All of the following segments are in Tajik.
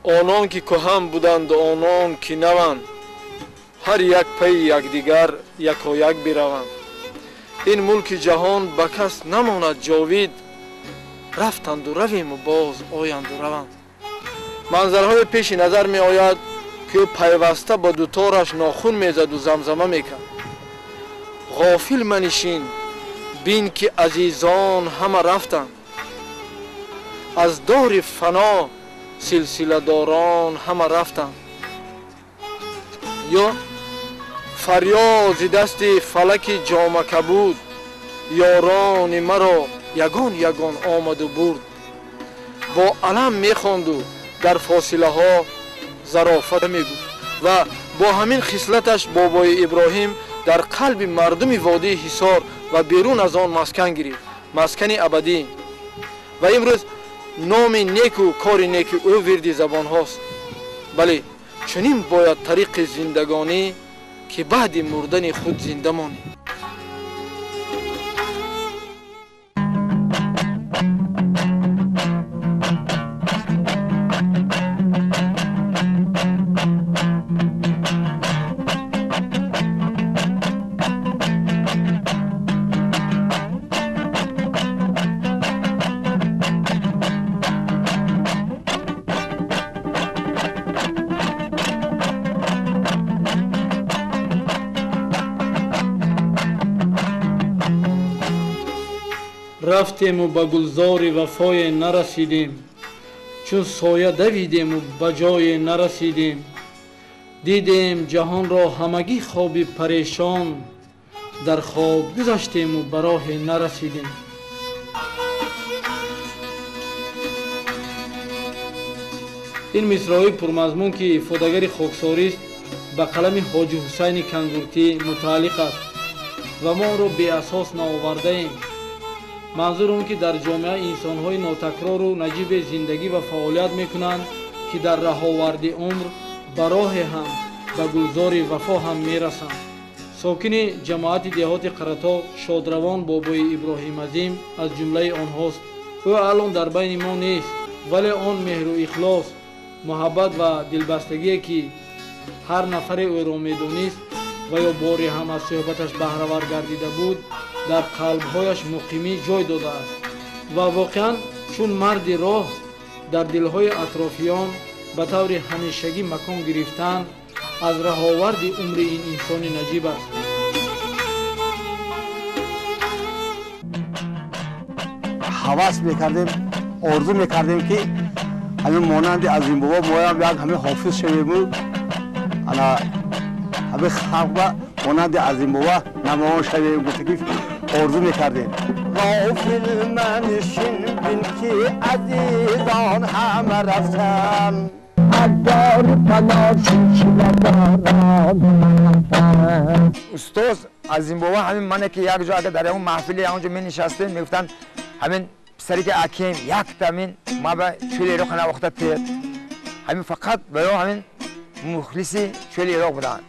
Онон ки кӯҳан буданду онон ки наванд, ҳар як пайи якдигар якояк бираванд. Ин мулки ҷаҳон ба кас намонад ҷовид, рафтанду равему боз оянду раванд. Манзараҳои пеши назар меояд, ки ӯ пайваста ба дутораш нохун мезаду замзама мекард. Ғофил манишин, бин ки азизон ҳама рафтанд, аз дори фано силсиладорон ҳама рафтанд. Ё фарёзи дасти фалаки ҷомакабуд, ёрони маро ягон ягон омаду бурд. Бо алам мехонду дар фосилаҳо зарофат мегуфт ва бо ҳамин хислаташ бобои Иброҳим дар қалби мардуми водии Ҳисор ва берун аз он маскан гирифт, маскани абадӣ. Ва имрӯз номи неку кори неки ӯ вирди забонҳост. Бале, чунин бояд тариқи зиндагонӣ, ки баъди мурдани худ зинда монӣ. Рафтему ба гулзори вафое нарасидем, чун соя давидему ба ҷое нарасидем. Дидем ҷаҳонро ҳамагӣ хоби парешон, дар хоб гузаштему ба роҳе нарасидем. Ин мисраҳои пурмазмун, ки ифодагари хоксорист, ба қалами Ҳоҷи Ҳусайни Кангуртӣ мутааллиқ аст ва мо онро беасос наовардаем. Манзур он ки дар ҷомеа инсонҳои нотакрору наҷибе зиндагӣ ва фаъолият мекунанд, ки дар раҳоварди умр ба роҳе ҳам ба гулзори вафо ҳам мерасанд. Сокини ҷамоати деҳоти Қаратоғ шодравон бобои Иброҳим Азим аз ҷумлаи онҳост. Ӯ алон дар байни мо нест, вале он меҳру ихлос, муҳаббат ва дилбастагие, ки ҳар нафаре ӯро медонист ва ё боре ҳам аз суҳбаташ баҳравар гардида буд, дар қалбҳояш муқимӣ ҷой додааст ва воқеан чун марди роҳ дар дилҳои атрофиён ба таври ҳамешагӣ макон гирифтан аз раҳоварди умри ин инсони наҷиб аст. Ҳавас мекардем, орзу мекардем, ки ҳамин монанди Азимбобо моям як ҳамин ҳофиз шавему, ана ҳамин халқба монанди Азимбобо намоён шавем гуфта ки орзу мекардем. Ғофил манишин, бин ки азизон ҳама рафтан, аз дори фано силсиладорон. Устоз Азимбобо ҳамин мане ки як ҷо агар дар ягон маҳфиле ҳамонҷо менишастем, мегуфтанд ҳамин писаре ки акем якта ҳамин ма ба чӯли Ироқ навохта тед. Ҳамин фақат барои ҳамин мухлиси чӯли Ироқ буданд.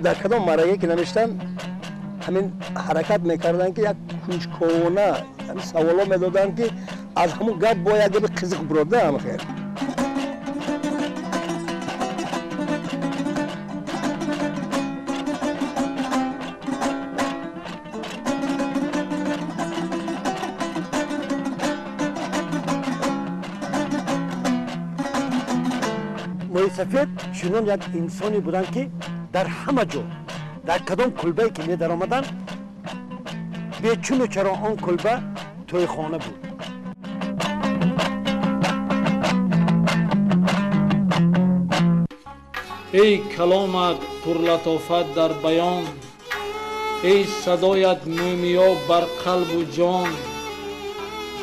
Дар кадом марҳилае ки навиштан, ҳамин ҳаракат мекарданд, ки як кунҷковона саволо медоданд, ки аз ҳамун гап бо як габи қизиқ бирода ҳам хел. Мӯйсафед чунон як инсоне буданд, ки дар ҳама ҷо, дар кадом кулбае ки медаромаданд, бечуну чаро он кулба тӯйхона буд. Эй каломат пурлатофат дар баён, эй садоят мӯмиё бар қалбу ҷон,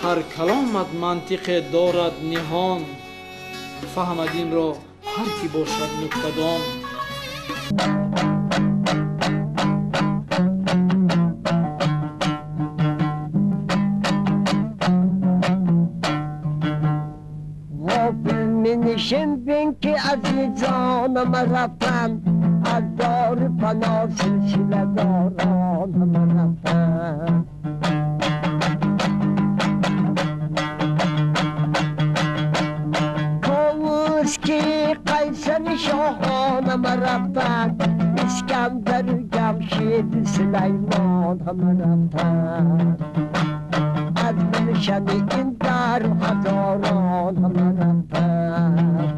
ҳар каломат мантиқе дорад ниҳон, фаҳмад инро ҳар ки бошад нуктадон. غافل منشین بین که عزیزانم رفتن، از دار فنا سلسله دارانم رفتن. کاووس که قیصر شاهانم رفتن، اسکندر جمشید سلیمان هم رفتن. از گلشن این در هزاران هم رفتن.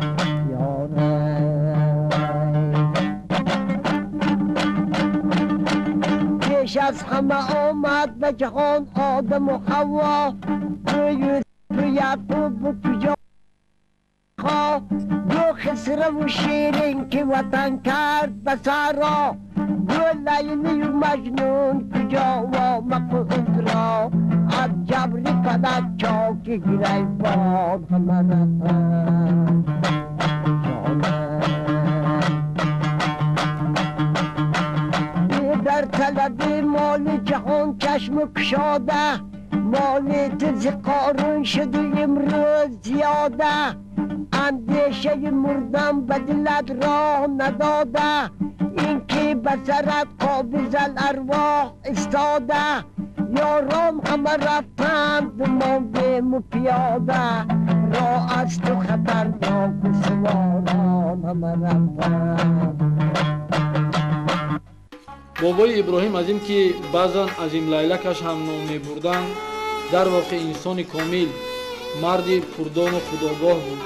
پیش از همه آمد به جهان آدم و حوا، دو یوسف و یعقوب و کجا دو خسرو و شیرین که وطن کرد به صحرا، دو لیلی و مجنون کجا و مقعود را، از جبر فلک چاک گریبان همه رفتن. در طلب مال جهان چشم کشاده، مال تو ز قارون شد امروز زیاده، اندیشه مردم به دلت راه نداده، اینکه به سرت قابض الارواح استاده، یاران همه رفتند ماندیم و پیاده، راه از تو خطرناک و سواران همه رفتند. بابای ابراهیم عظیم که بعضا عظیم لیلکش هم نام می‌بردند، در واقع انسان کامل، مرد پردان و خودآگاه بود.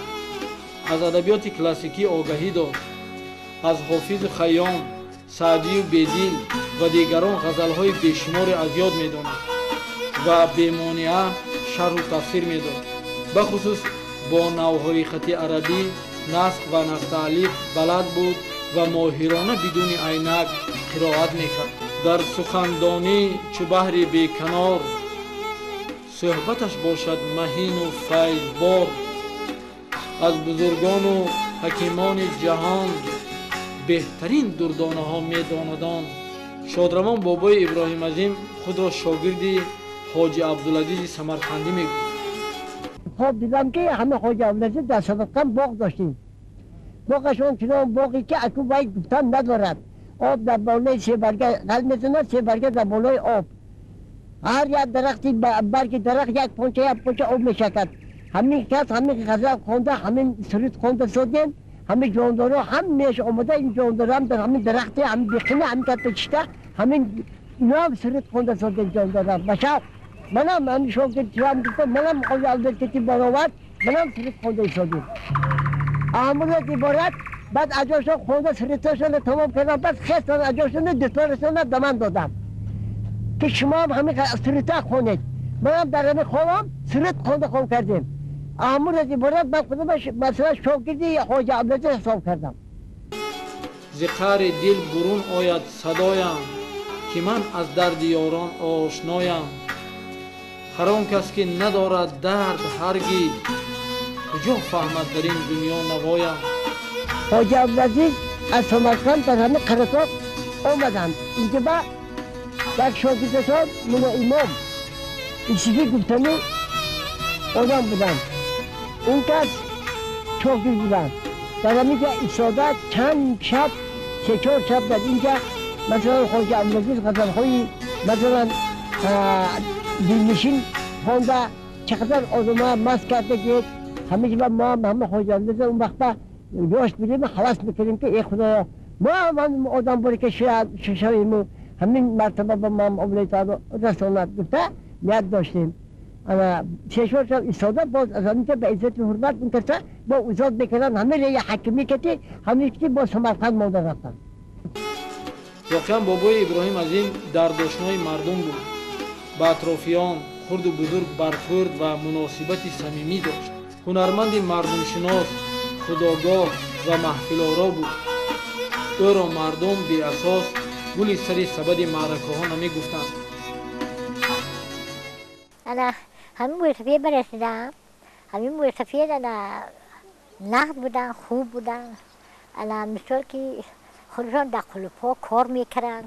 از ادبیات کلاسیکی آگاهی داشت. از حافظ خیام، سعدی و بیدل و دیگران غزل‌های بیشمار از یاد می‌دانست و بی‌مانعه شرح و تفسیر می‌داد. بخصوص با نوهای خطی عربی، نسخ و نستعلیق بلد بود و ماهرانه بدون عینک قرائت میکرد. در سخندانی چو بحر بیکنار، صحبتش باشد مهین و فیضبار. از بزرگان و حکیمان جهان بهترین دردانه ها میداندان. شادروان بابای ابراهیم عظیم خود را شاگرد حاجی عبدالعزیز سمرقندی میگفت. خواب دیدم که همه حاجی عبدالعزیز در سمرقند باغ داشتیم. باغشون چنان باغی که اکو باید گفتن ندارد. آب در بالای سه برگه غل میزند، سه برگه در بالای آب. هر یک درختی برگ درخت یک پونچه یک پونچه آب میشکد. همین کس همین غزل خونده، همین سرود خونده سودین، همین جاندارا همیشه آمده. این جاندارا هم در همین درختی همین بخینه همین کت چشته همین اینا هم سرود خونده سودین جاندارا. بشا منم همین شاگرد هم گفتم، منم حاجی عبدالعزیز برآورد، منم سرود خونده سودین. احمد عبارت بعد اجاشون خونده سرودشون تمام کردم. بعد خستان اجاشون دوتارشون به من دادم که شما هم همین سرود خونید. منم در همین خوابم سرود خونده خون کردیم. احمد عبارت من خودم مثلا شاگردی حاجی عبدالعزیز حساب کردم. ز قعر دل برون آید صدایم که من از درد یاران آشنایم. هر آن کس که ندارد درد هرگز، کجا فهمد در این دنیا نوایم. حاجی عبدالعزیز از سمرقند در همه قره‌طاق آمدند. اینجا با یک شاگردشان ملا امام ایشیفی گفتنی آدم بودند. اون کس شاگرد بودند. در همینجا ایستاده چند شب، سه چهار شب در اینجا مثلا حاجی عبدالعزیز غزل‌های مثلا دلنشین خوانده، چقدر آدم‌ها مست کرده که همه ما هم همه حاجی عبدالعزیز اون وقت یاش بودیم حواس میکردیم که ای خدایا ما هم آدم باری که شویم همین مرتبه به ما هم عبدالعزیز رساند گفته نیت داشتیم. سه چهار شب ایستاده باز از همینجا به عزت و حرمت این کسا با ازاد میکردن. همه ریه حکمی کتی همه کتی با سمرقند مانده رفتن. واقعا بابای ابراهیم عظیم دردآشنای مردم بود. به اطرافیان خرد و بزرگ برخورد و مناسبت صمیمی داشت. هنرمند مردمشناس، خودآگاه و محفل آرا بود. او را مردم بی اساس گل سر سبد معرکه ها نمی گفتند. انا همین موی سفید برسیدم، همین موی سفید انا نقد بودن، خوب بودن. انا مثل که خودشان در قلوپا کار میکردن.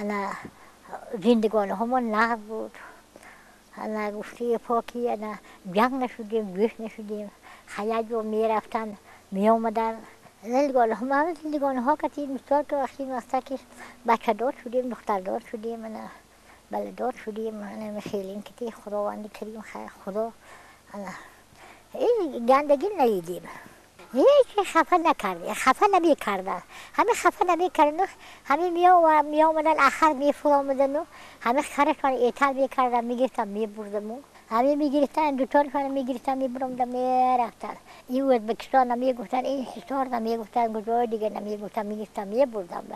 انا زندگان همون نقد بود. انا گفته پاکی انا جنگ نشدیم، گوش نشدیم. Як ҷо мерафтанд, меомаданд. Зиндагониҳо кати мисол ки вақти вақта ки бачадор шудем, духтардор шудем, баладор шудем, хеле кати Худованди карим, Худо гандагӣ надидем. Ҳеҷ хафа накардем, хафа намекарданд. Ҳама хафа намекарданд, ҳама меомаданд, ахир мефуромадану ҳама харашон этал мекарданд, мегирифтанд, мебурдаму. Ҳама мегирифтанд, дуторашон мегирифтанд, мебуромаданд, мерафтанд. Ин Ӯзбекистон намегуфтанд, ин Ҳисор намегуфтанд, куҷои дигар намегуфтанд, мегирифтанд, мебурданд.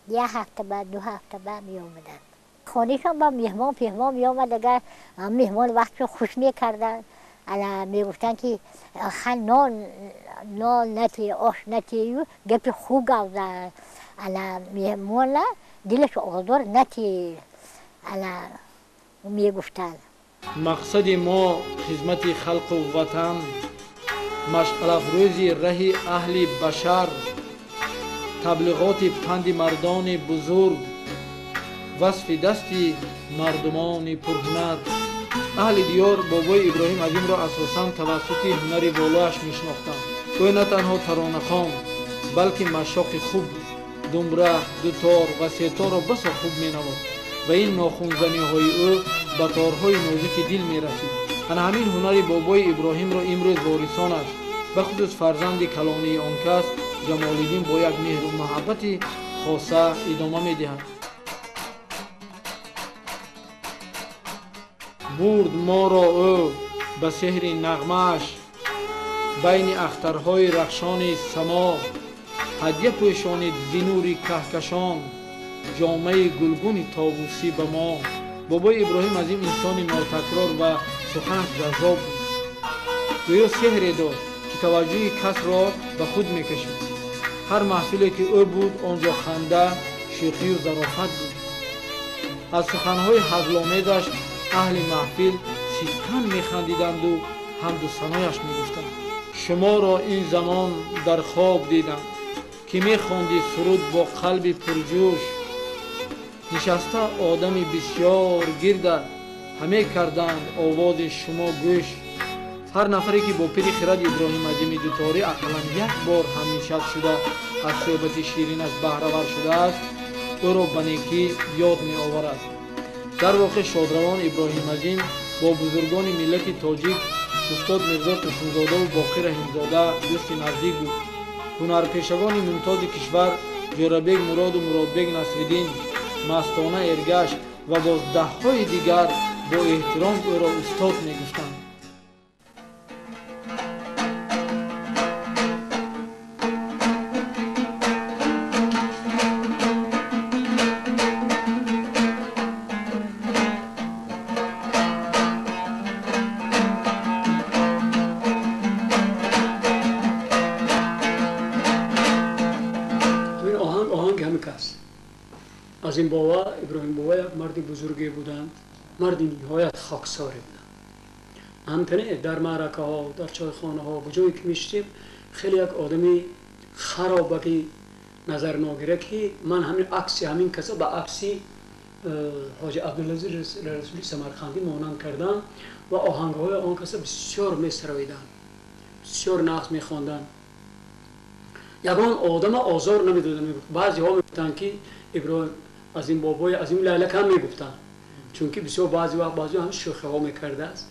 Як ҳафта баъд, 2 ҳафта баъд меомаданд. Хонашон ба меҳмон пеҳмон меомад, агар меҳмон вақтшо хуш мекарданд. Мегуфтанд ки нон нон натӣ, ош натию, гапи хуб гап зад. Меҳмона дилаш озор натӣ, мегуфтанд. Мақсади мо хизмати халқу ватан, машъалафрӯзи раҳи аҳли башар, таблиғоти панди мардони бузург, васфи дасти мардумони пурҳунар. Аҳли диёр бобои Иброҳим Азимро асосан тавассути ҳунари волояш мешинохтанд. Ӯ на танҳо таронахон, балки машоқи хуб буд. Думбра, дутор ва сеторро басо хуб менавохт ва ин нохунзаниҳои ӯ ба торҳои нозуки дил мерасид. Ана ҳамин ҳунари бобои Иброҳимро имрӯз ворисонаш, бахусус фарзанди калонии он кас Ҷамолиддин бо як меҳру муҳаббати хоса идома медиҳад. Бурд моро ӯ ба сеҳри нағмааш, байни ахтарҳои рахшони само, ҳадя пӯшонид зи нури каҳкашон, ҷомаи гулгуни товусӣ ба мо. Бобои Иброҳим Азим инсони нотакрор ва суханаш ҷаззоб буд. Гӯё сеҳре дошт, ки таваҷҷӯҳи касро ба худ мекашид. Ҳар маҳфиле ки ӯ буд, он ҷо ханда, шӯхию зарофат буд. Аз суханҳои ҳазломезаш аҳли маҳфил сидқан механдиданду ҳамду санояш мегуфтанд. Шуморо ин замон дар хоб дидам, ки мехонди суруд бо қалби пурҷӯш. Нишаста одами бисёр гирдад, ҳаме карданд овози шумо гӯш. Ҳар нафаре ки бо пири хирад Иброҳим Азими дуторӣ ақаллан як бор ҳамнишаст шуда аз суҳбати ширинаш баҳравар шудааст, ӯро ба некӣ ёд меоварад. Дар воқеъ шодравон Иброҳим Азим бо бузургони миллати тоҷик устод Мирзо Турсунзодаву Боқир Раҳимзода дӯсти наздик буд. Ҳунарпешагони мумтози кишвар Ҷӯрабек Муроду Муродбек Насриддин, Мастона Эргаш ва боз даҳҳои дигар бо эҳтиром ӯро устод мегуфтанд. Азим бобо, Иброҳим бобо як марди бузурге буданд, марди ниҳоят хоксоре буданд. Ҳамтане дар маъракаҳо, дар чойхонаҳо, куҷое ки мешидем, хеле як одами харобаки назар ногира, ки ман ҳамин акси ҳамин каса ба акси ҳоҷи Абдулазиз Расули Самарқандӣ монанд кардам ва оҳангҳои он каса бисёр месароиданд, бисёр нағз мехонданд. Ягон одама озор намедоданд. Баъзеҳо мегуфтанд, ки Иброҳим Азим бобои Азим лайлак ҳам мегуфтанд, чунки бисёр баъзе вақт баъзе ҳам шӯхиҳо мекардааст.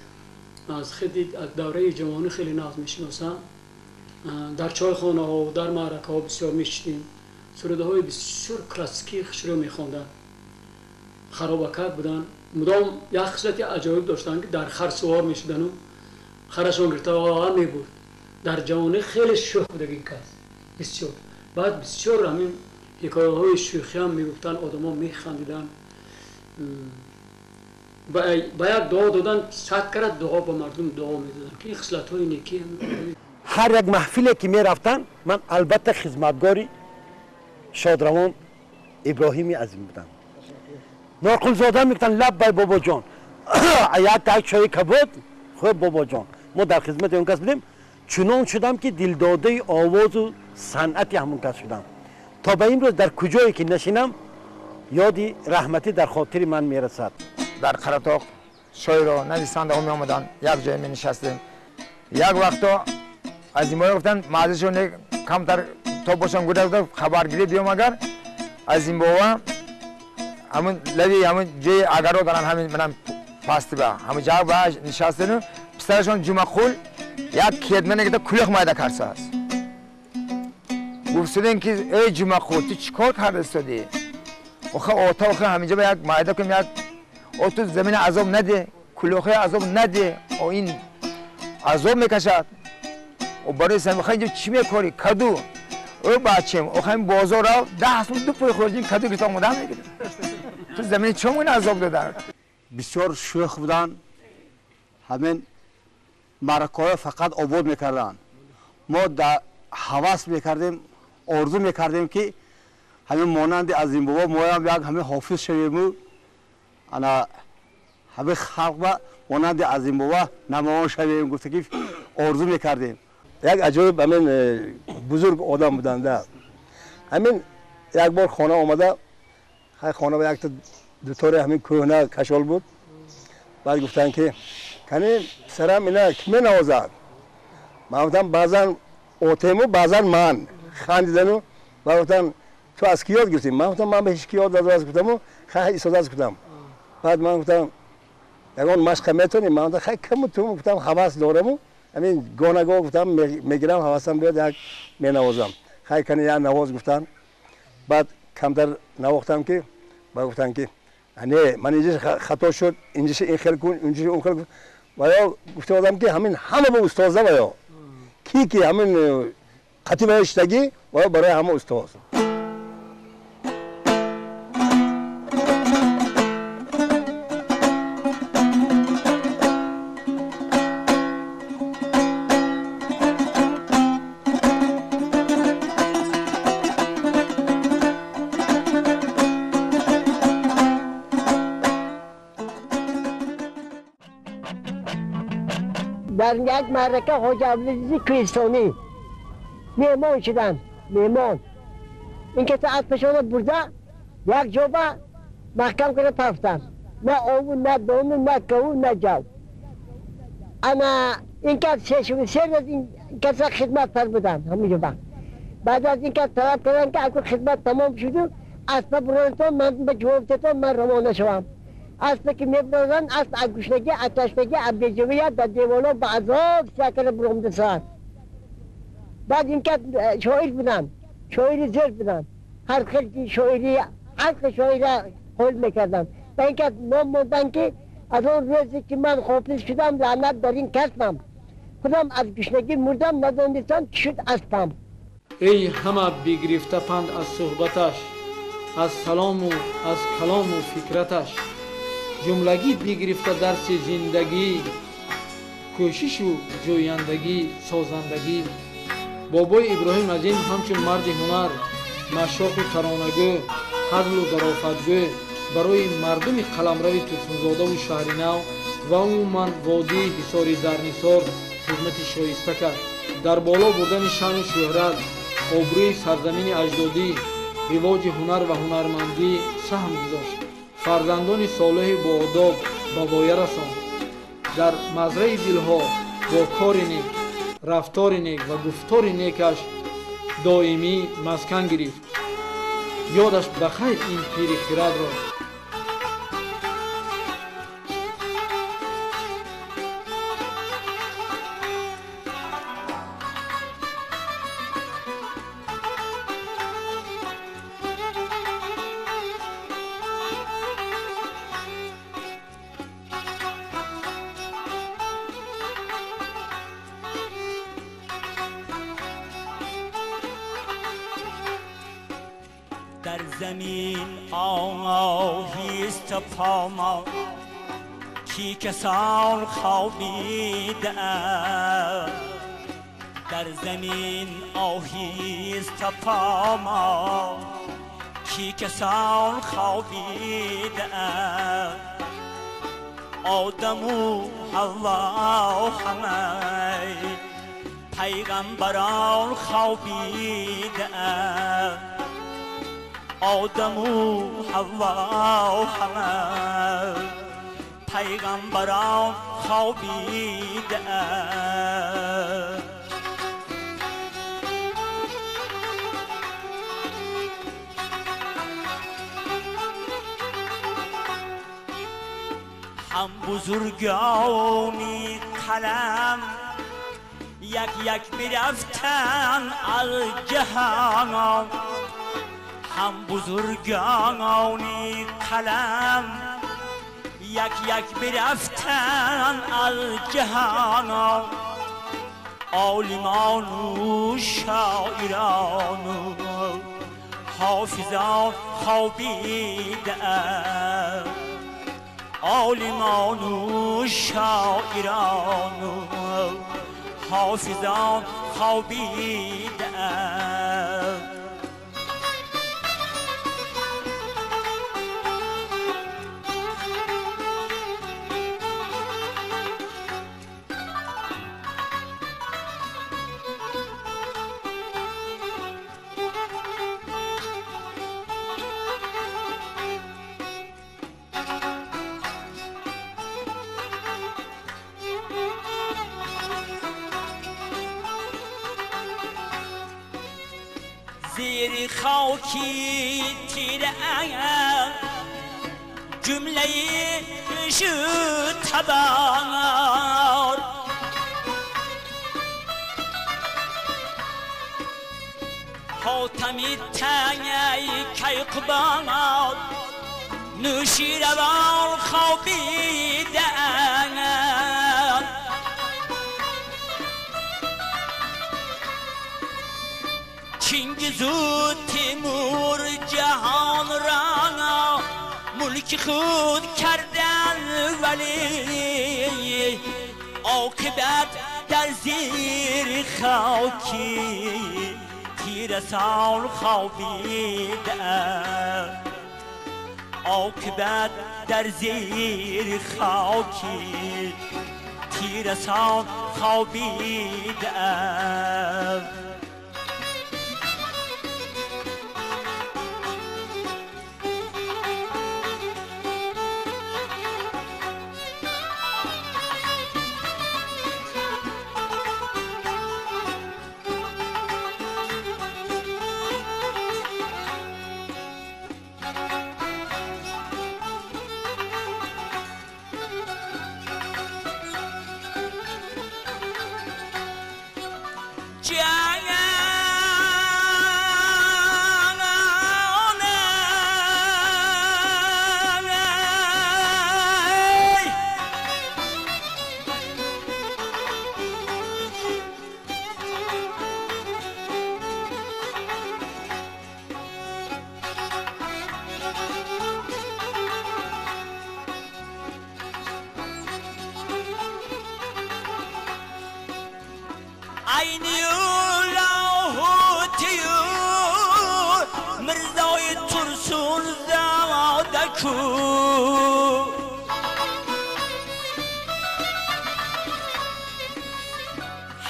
Аз хеле аз давраи ҷавонӣ хеле нағз мешиносам. Дар чойхонаҳо, дар маъракаҳо бисёр мешидем. Сурудаҳои бисёр классикии хушрӯ мехонданд. Харобакак буданд. Мудом як хислати аҷоиб доштанд, ки дар хар сувор мешудану харашон гирифта мебурд. Дар ҷавонӣ хеле шӯх будаг ин кас, бисёр. Баъд бисёр ҳамин ҳикояҳои шӯхиам мегуфтанд, одамо механдиданд. Ба як дуо додан, сад карат дуо ба мардум дуо медоданд, ки ин хислатҳои некӣ. Ҳар як маҳфиле ки мерафтанд, ман албатта хизматгори шодравон Иброҳими Азим будам. Норқулзода мегуфтанд: лаббай бобоҷон, як так чойи кабуд, хуб бобоҷон. Мо дар хизмати он кас будем. Чунон шудам, ки дилдодаи овозу санъати ҳамон кас шудам. То ба имрӯз дар куҷое ки нашинам, ёди раҳматӣ дар хотири ман мерасад. Дар Қаратоқ шоиро, нависандаҳо меомаданд, як ҷое менишастем. Як вақто Азимбоба гуфтанд маъзишон камтар то бошам гуда хабаргирӣ биём агар Азимбоба ҳамун лави ҳамун ҷои агаро доранд ҳамин манам пастиба ҳамун ҷо ба нишастану писарашон Ҷумақул як кедмане гирифта кулих майда кардааст. Гуфтудем ки эй Ҷумақул ту чӣ кор кардаистодӣ? Охе ота охе ҳаминҷо ба як майда кунем як о ту замина азоб наде, кулихи азоб наде, о ин азоб мекашад. О барои замин инҷо чӣ мекорӣ? Каду ӯ бачем охе ин бозор рав 10 сум ду пули хӯрҷин каду гирифта омода мегирем. Ту замини чом ин азоб дода? Бисёр шӯх буданд. Ҳамин маъракаҳоро фақат обод мекарданд. Мо дар ҳавас мекардем, орзу мекардем ки ҳамин монанди Азимбобо моям як ҳамин ҳофиз шавему ана ҳамин халқ ба монанди Азимбобо намоён шавем гуфта ки орзу мекардем. Як аҷоиб ҳамин бузург одам буданда. Ҳамин як бор хона омада, хона ба якта дутори ҳамин кӯҳна кашол буд. Баъд гуфтанд ки кани писарам ина ки менавозад? Ман гуфтам баъзан отему баъзан ман. Хандидану баъд гуфтанд ту аз ки ёд гирифтӣ? Ман гуфтам ман ба ҳеҷ ки ёд надодааст гуфтаму хай истодааст гуфтам. Баъд ман гуфтам ягон машқа метавонӣ? Ман гуфтам хай каму ту гуфтам ҳавас дораму ҳамин гоҳ-нагоҳ гуфтам мегирам ҳавасам биёд як менавозам. Хай кани як навоз гуфтанд. Баъд камтар навохтам ки баъд гуфтанд ки не ман инҷо хато шуд, инҷо ин хел кун, инҷо он хел кун. Ва ё гуфта одам ки ҳамин ҳама ба устоза ва ё ки ҳамин қатъи ва иштагӣ ва ё барои ҳама устоз. در یک معرکه حاج عبدالعزیز کوهستانی مهمان شدند. مهمان این که اسبشان برده یک جا به محکم کرده پرفتند. نه آب نه دان نه کو نه جو. اما این که سه روز این کس خدمت فرمودند همینجا. بعد از این که طلب کردن که اگر خدمت تمام شد اسب برانتان من به جواب دادم من روانه شوم. اسب که میبرادن اسب از گشنگی از تشنگی از بیجویت در دیوالا به عذاب سکر برامده ساعت. بعد این که شاعر بودن، شاعر زر بودن، هر خیلی شاعری هر شاعری قول میکردن. و این که نام ماندن که از آن روزی که من حافظ شدم لعنت در این کسبم، خودم از گشنگی مردم ندانستم چی شد اسبم. ای همه بگرفته پند از صحبتش، از سلام و از کلام و فکرتش، جملگی بگرفته درس زندگی، کوشش و جویندگی، سازندگی. بابای ابراهیم عظیم همچون مرد هنر، مشاق و ترانه‌گو، هزل و ظرافتگو برای مردم قلمرو ترسونزاده و شهر نو و عموما وادی حصار زرنیسار خدمت شایسته کرد. در بالا بردن شأن و شهرت، آبروی سرزمین اجدادی، رواج هنر و هنرمندی سهم گذاشت. فرزندان صالح با آداب به воя رساند. در مزرعه دلها با کار نیک، رفتار نیک و گفتار نیکش دائمی مسکن گرفت. یادش بخیر این پیر خرد را. در زمین آهیست پاما کی کسان خوابیده، در زمین آهیست پاما کی کسان خوابیده، آدم و حوا همه پیغمبران خوابیده، آدم و حوا همه پیغمبران خوابیده. هم بزرگانی قلم یک یک میرفتن از جهان، هم بزرگانی قلم یک یک میرفتن از جهان، عالمان و شاعران و حافظان خوابیده، عالمان و شاعران و حافظان خوابیده. زیر خاکی تیره جمله شد تبار، حاتمی تنگی کیقباد نوشیروان خوابیده. چینگیز و تیمور جهان را ملک خود کردن، ولی عاقبت در زیر خاکی تیره سال خوابیده، عاقبت در زیر خاکی تیره سال خوابیده.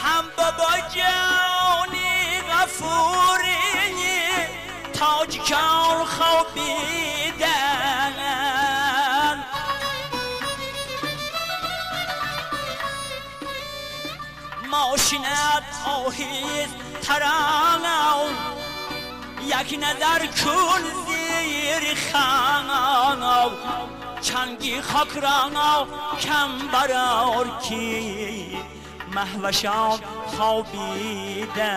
هم بابا جانی غفوری تاجکان خوابیدن، ماشینت آهیز ترانم یک نظر کن زیر خانم، چنگی خاک را کم برار کی مهوشان خوابیده.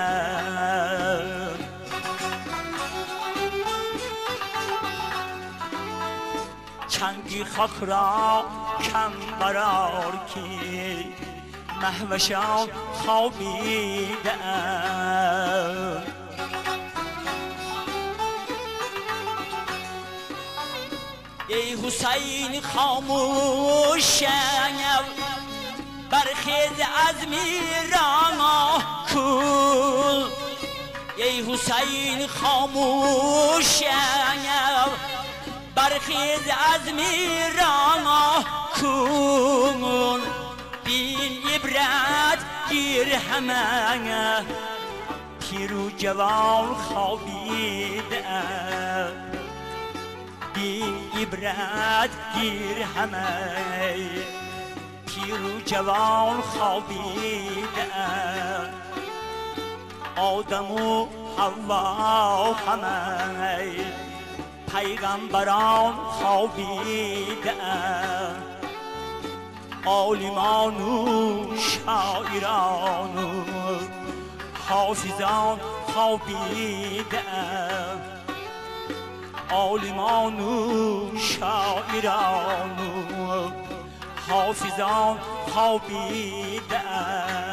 چنگی خاک را کم برار کی مهوشان خوابیده. ای حسین خاموش برخیز از میران کن، ای حسین خاموش برخیز از میران کن، بین عبرت گیر همه پیر و جوان خوابیده، بین عبرت گیر همه Пиру ҷавон хобидаанд, Одаму Ҳавво ҳама, пайғамбарон хобидаанд, олимону шоирону ҳофизон хобидаанд, олимону шоирону ҳофизон хобидаанд.